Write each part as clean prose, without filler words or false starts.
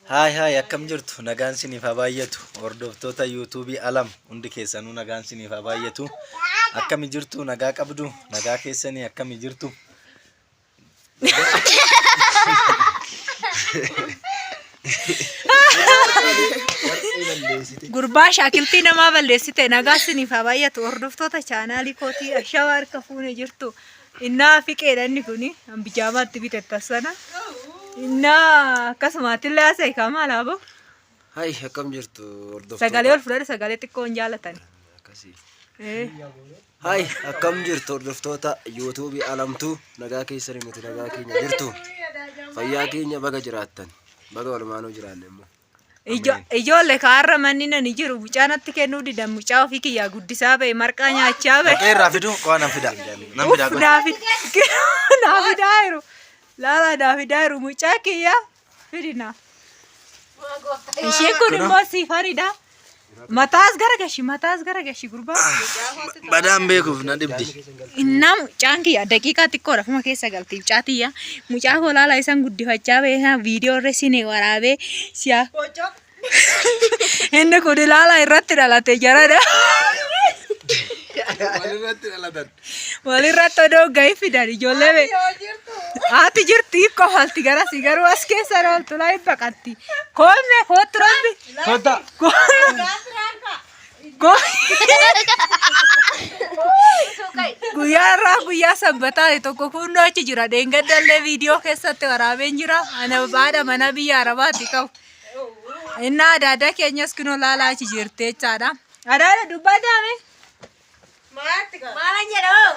Haay haay, akkam jirtu? Nagaan siniif haa baay'atu. Hordoftoota yuutuubii Alam hundi keessanuu nagaan siniif haa baay'atu. Akkami jirtu? Nagaa qabdu? Nagaa keessanii? Akkami jirtu? Gurbaa shaakiltii namaa balleessite. Nagaa siniif haa baay'atu, hordoftoota chaanaalii kootii. Ashawaa, harka fuune, jirtu? Innaa fiqeedha inni kuni bijaamaatti bitetta sana. Innaa akkasumaatti illee haasa'e kaa maal haabo. Hai, akkam jirtu hordoftoota? Sagalee ol fudhadhu, sagalee xiqqoo hin jaalatani. Akkasii. Eh. Hai, akkam jirtu hordoftoota yuutuubii Alamtuu? Nagaa keessanii? Nuti nagaa keenya jirtu. Fayyaa keenya, baga jiraattan. Baga walumaanuu jiraanne immoo. Ijoollee kaarra manni nani jiru mucaa natti kennuu didan, mucaa ofii kiyyaa guddisaa ba'e, marqaa nyaachaa ba'e. Dhaqee irraa fidu qo'a, nan fida. Nan fida. Uff, naa fidaa jiru. Laala, naa fidaa jiru mucaa kiyyaa fidina. Isheen kun immoo siifanidha. Mataas gara gashi, mataas gara gashi gurbaa. Badaan beekuuf na dhibdi. Innaa mucaan kiyya daqiiqaa xiqqoodha ofuma keessa galti mucaa tiyya. Mucaa koo laala, isan guddifachaa ba'e, viidiyoo irra isin waraabee si'a. Inni kun ilaala, irratti dhalate jaradha. Walirratti dhalatan. Walirratti odoo gahii fidan ijoollee bee. Haati jirti, kofalti garasi, garuu as keessa ooltu laa hin baqatti. Koome koottu rabbi. Kottaa. Guyyaa irraa guyyaa sanbataa tokko kunnoo achi jira. Dheengaddallee viidiyoo keessatti waraabeen jira. Ana haadha mana biyya Arabaati qabu. Innaa adaadaa keenyas kunoo laalaa achi jirti jechaadha. Adaada, dubbataame. Maalan jedhoo?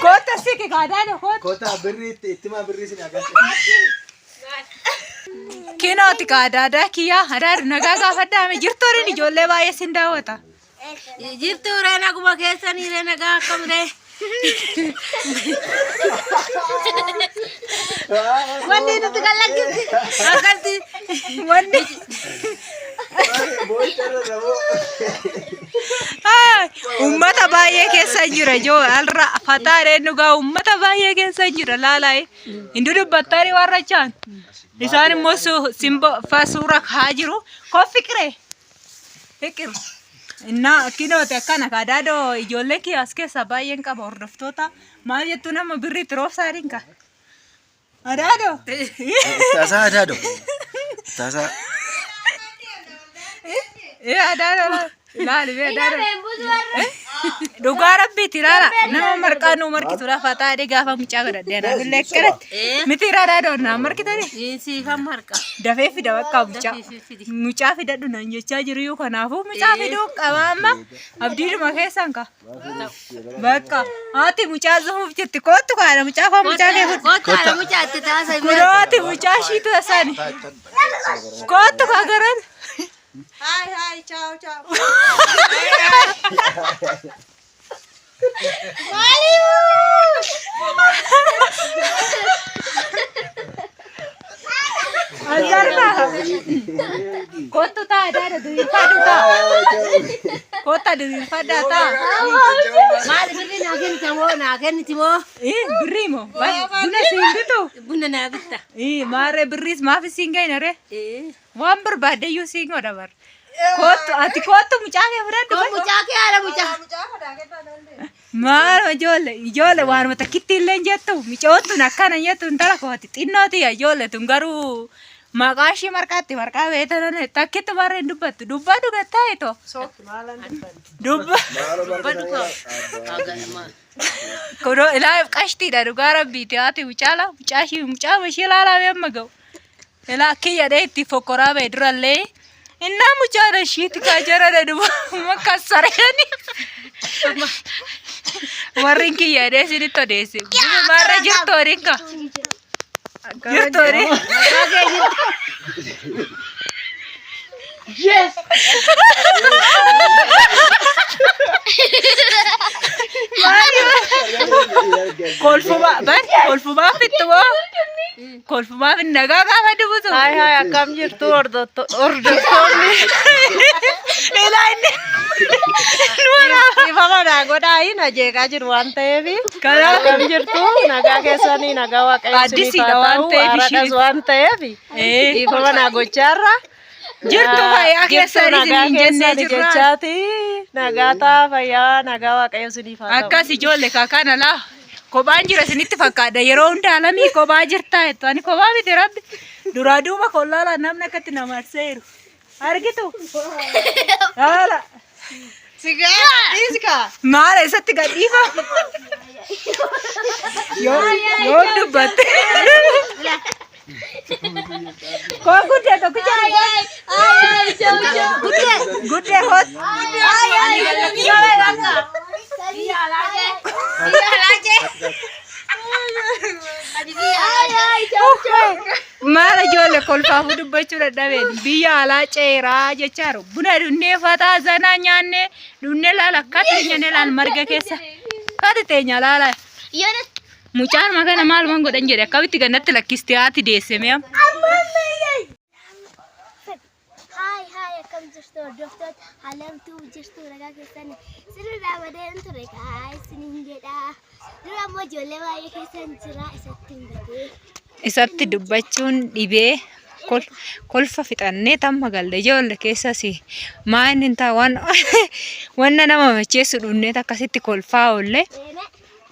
Kootta siqi adaada, kootta. Kottaa, birrii itti ittimaa, birrii isin agarsiisa. Kinooti ka adaadaa kiyyaa. Adaadu, nagaa gaafadhaame, jirtu horiin ijoollee baay'ee sin daawwata. Jirtu ree, naguma keessanii ree, nagaa akkam ree? Wanni nuti kallaqqisti akkatti wanni Uummata baay'ee keessa jira joo alra fataa reen dhugaa, uummata baay'ee keessa jira laalaa hin dudubbattanii warra jaan. Isaan immoo simbo fa suura kaa jiru koo fiqire fiqir. Innaa kinooti akkana kadaadoo ijoollee kiyya as keessaa baay'een qaba. Hordoftoota, maal jettu? Nama birrii itti roobsaariin ka adaadoo. Taasaa adaado. Taasaa. Ee adaadoo, ilaali bee adaadoo. Dhugaa rabbiiti, ilaala, nama marqaa nuu markitu lafa taa'ee gaafa mucaa godhadhee anaaf illee akkanatti. Miti adaadoo naa markitani? Siifan marqa. Dafee fida bakka mucaa. Mucaa fidadhu naan jechaa jiru iyyuu, kanaafuu mucaa fiduu qaba amma, abdiidhuma keessan ka. Bakka haati mucaa zuhuuf jirti, koottu kaadha mucaa koo, mucaa kee fudhu. Kottaa mucaa itti taasisa. Kunoo haati mucaa ishiitu sani. Koottu kaa garan. Hai hai, ciao ciao. Azarba. Kottu taa adaadha, diriirfadhu taa. Kotta diriirfadhaa taa. Maal, birri naa kennita moo, naa kenniti moo? Eh, birrii moo? Buna siin bitu? Buna naa bitta. Eh, maarree birriis maaf siin gahina ree? Eh. Waan barbaadde iyyuu siin godha bar. Kottu ati, kottu mucaa kee fudhadhu. Koo mucaa kee, haadha mucaa. Maal ijoollee, ijoollee waanuma takkitti illee hin jettu, micoon tun akkana hin jettu. Intala kooti xinnooti ijoollee tun, garuu maqaa ishii marqaatti marqaa beektan takkitti barree hin dubbattu. Dubbadhu gattaa itoo. Dubba. Dubbadhu koo. Kunoo ilaa, qashtiidha dhugaa rabbiiti, haati mucaa mucaa ishii, mucaa ishii ilaalaa amma ga'u. Ilaa, kiyya dhee itti fokkoraa ba'e durallee. Innaa mucaan ishiitti kaa jarana dhuma makkasareeni. Warri kiyya dhee isinitti odeesse. Maarra jirtu horiin ka. Jirtu horii. Maqaa kee jirtu. Kolfumaa bar, kolfumaa fittu moo? Kolfumaa fi nagaa gaafa dubbatu. Hai hai, akkam jirtu hordoftoonni? Ilaa inni. Dhiifama naa godhaa na jeeqaa jiru waan ta'eef. Kanaaf Akkam jirtu nagaa keessanii nagaa waaqayyo isiniif Addisiidha haa waan ta'u ta'eef haaraadhas isheen- waan ta'eef Eh. dhiifama naa gochaarra. Jirtu fayyaa Jirtu keessanii nagaa isiniin jennee keessanii jirra. jechaati nagaa ta'a fayyaa nagaa waaqayyo isiniif haa ta'u. Akkas ijoollee kana laa kophaan jira isinitti fakkaata yeroo hunda alamii kophaa jirtaa jettu ani kophaa miti rabbi duraa duuba kollaalaa namni akkatti na marseeru argitu haala Sigaa dhiiskaa. maala isatti gadhiifama yoo dubbatte koo guddee tokkicha guddee guddee hoot Maal ijoollee kolfaafuu dubbachuu dadhabeen biyya alaa ceeraa jechaaru buna dhunnee fataa zanaa nyaannee dhunnee laala akkatti teenyanii laal marga keessa akkatti teenya laala. Mucaan kana maalumaan godhan jedhe akkamitti gannatti lakkistee haati deesse mi'a. Haay haay akkam jirtu hordoftoota alamtuu jirtu nagaa keessan sirri dhaabadeen ture kaa isiniin jedha. Dura ammoo ijoollee baay'ee keessan jira isatti hin badee. Isatti dubbachuun dhibee kolfa fixannee tamma galle ijoollee keessas maa inni hin ta'a waan wanna nama macheessu dhunnee akkasitti kolfaa oolle.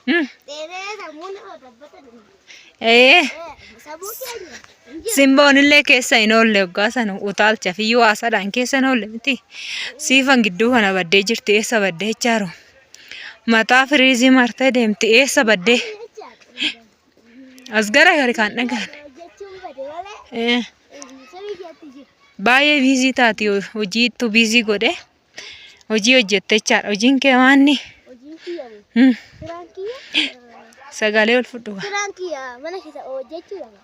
Dheeree dheeree sammuu nama dabbatan. Ee. Sammuu keenya hin jiru. Simboon illee keessa hin oolle waggaa sana utaalcha fiyyuu haasaadhaan keessa hin oolle miti. Siifan gidduu kana baddee jirti eessa baddee jechaaru. Mataa firiizii martee deemti eessa baddee. As gara gari kan dhagaan. Hojjechuun bade malee sirrii keetti jira. Baay'ee biizii taati hojiittu biizii godhe. Hojii hojjette jechaadha. Hojiin kee maanni? Hojiin kiyya moo? Firaan kiyya. Sagalee ol fudhu. Firaan kiyya mana keessa hojjechuudha.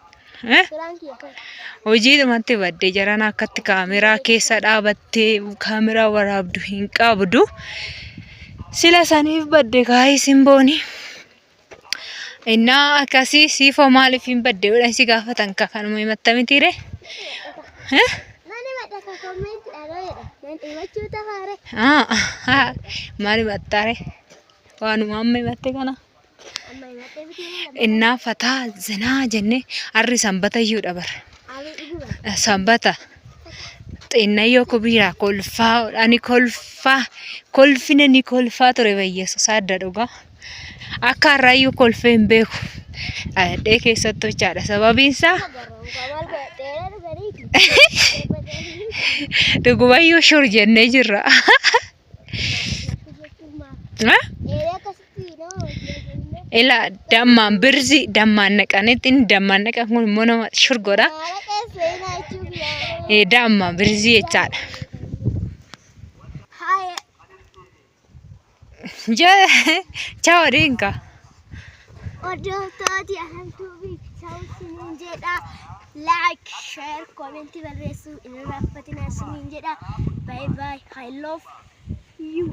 Firaan kiyya kan. Hojiidhumatti baddee jarana akkatti kaameraa keessa dhaabattee kaameraa waraabdu hin qabdu. Sila saniif badde kaayii simbooni. Innaa akkasii siifoo maaliif hin badde godhan si gaafatan ka kanuma himatta mitiire? Eh? Nan himadha ka kommenti dhagayeedha. Nan himachuu tafaare. Ah, maal himattaare? Waanuma amma himatte kana. Amma himattee bitii Innaa fataa zinaa jennee harri sanbata iyyuudha bara. Ani dhuguma. Sanbata xinnayyoo kubiraa kolfaa ani kolfaa kolfina ni kolfaa ture bayyeessu adda dhugaa. Akka har'aayyuu kolfee hin beeku. Dhadhee keessatti hojjaadha. Sababiin isaa Maal godha dheeraa dhuganiiti. dhugumayyuu shur jennee jirra. Eh? Dheeraa akkasitti nama wajjin. Ila dammaan birzi dammaan naqanitti inni dammaan naqan kun immoo nama shur godha. Maala qeessee jechuu biyyaa. Eh, Damma birzii jechaadha. Haaya. Chao dinka. Hordoftooti alamtuu beeksisaa isiniin jedha. Like, share, comment barreessuu hin irraanfatinaa isiniin jedha. Bye bye. I love you.